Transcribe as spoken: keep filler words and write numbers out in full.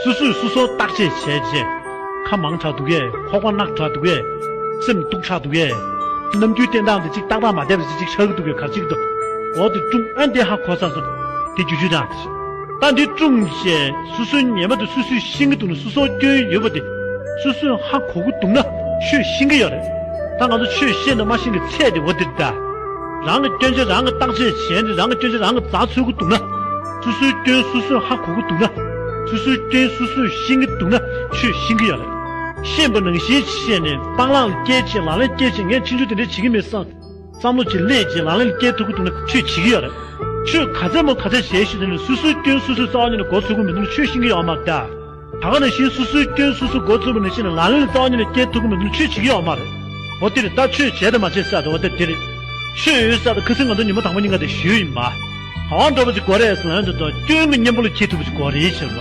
སོ་སོས་སོ་སོར་བརྟག་དཔྱད་བྱས་རྗེས། ཁ་མང་དྲགས་འདུག་གས། ཁོག་པ་རྣག་དྲགས་འདུག་གས། སེམས་སྡུག་དྲགས་འདུག་གས། རྣམ་འགྱུར་བསྟན་སྟངས་དེ་གཅིག་ཏག་ཏག་མ་བསྡད་པ་ཅིག་ཆགས་ཀྱི་འདུག་གས། ག་རེ་བྱེད་ཀྱི་འདུག་འོ་དེ་བཀྲུམ། ཨ་འདི་ཧ་གོ་ཚར་སོང་། དེ་བསྒྱུར་བཅོས་བཏང་། ད་འདི་བཀྲུམ་བྱས། སོ་སོའི་ཉེས་པ་དེ་སོ་སོས་ཤེས་ཀྱི་འདུག་ན། སོ་སོར་སྐྱོན་ཡོད་པ་དེ་སོ་སོས་ཧ་གོ་གི་འདུག་ན་ཆོས་ཤེས་ཀྱི་ཡོད་རེད། ད་ང་ཚོ་ཆོས་ཤེས་དང་མ་ཤེས་ཀྱི་ཚད་དེ་འོ་དེ་རེད་ད། རང་གི་སྐྱོན་ཆ་རང་གིས་བརྟག་དཔྱད་བྱས་ནས་རང་གི་སྐྱོན་ཆ་རང་གིས་འཛེག་ཚུགས་ཀྱི་འདུག་ན། སོ་སོའི་སྐྱོན་སོ་སོས་ཧ་གོ་གི་འདུག་ན། སོ་སོའི་སྐྱོན་སོ་སོས་ཤེས་ཀྱི་འདུག་ན་ཆོས་ཤེས་ཀྱི་ཡོད་རེད། ཤེས་པ་ནང་བཞིན་བྱས་ནས་སྤང་བླང་སྐྱེལ་བྱས། ལག་ལེན་སྐྱེལ་བྱས། ངས་ཕྱིན་ཆད་དེ་འདྲ་བྱེད་ཀྱི་མེད་བསམ། བསམ་བློ་ཅིག་སླེབས་བྱས་ལག་ལེན་སྐྱེལ་ཐུབ་ཀྱི་འདུག་ན་ཆོས་བྱེད་ཀྱི་ཡོད་རེད། ཆོས་ག་ཚད་མོ་ག་ཚད་བྱས་ཤིག་དེ་ནི་སོ་སོའི་སྐྱོན་སོ་སོས་རྩ་བ་ཉིད་ནས་འགོ་ཚུགས་ཀྱི་མི་འདུག་ན་ཆོས་ཤེས་ཀྱི་ཡོད་མ་རེད་ད། ད་ག་ནང་བཞིན་སོ་སོའི་སྐྱོན་སོ་སོས་འགོ་ཚུགས་པ་ནང་བཞིན་ལག་ལེན་ལ་རྩ་བ་ཉིད་ནས་སྐྱེལ་ཐུབ་ཀྱི་མི་འདུག་ན་ཆོས་བྱེད་ཀྱི་ཡོད་མ་རེད། འོ་དེ་རེད། ད་ཆོས་བྱས་དང་མ་བྱས་ཟེར་དེ་འོ་ད་དེ་རེད། ཆོས་ཡོད་ཟེར་དེ་ཁ་སང་ང་ཚོ་ཉི་མ་དང་པོ་ཉིན་ག་དེ་ཞུས་ཡིན་པ། གང་འདྲ་པོ་ཅིག་དགོས་རེད་ཟེར་ན། ཡང་དེ་ཚོ་སྐྱོན་གྱི་གཉེན་པོ་ལ་འཁྱེར་ཐུབ་པ་ཅིག་དགོས་རེད་ཟེར།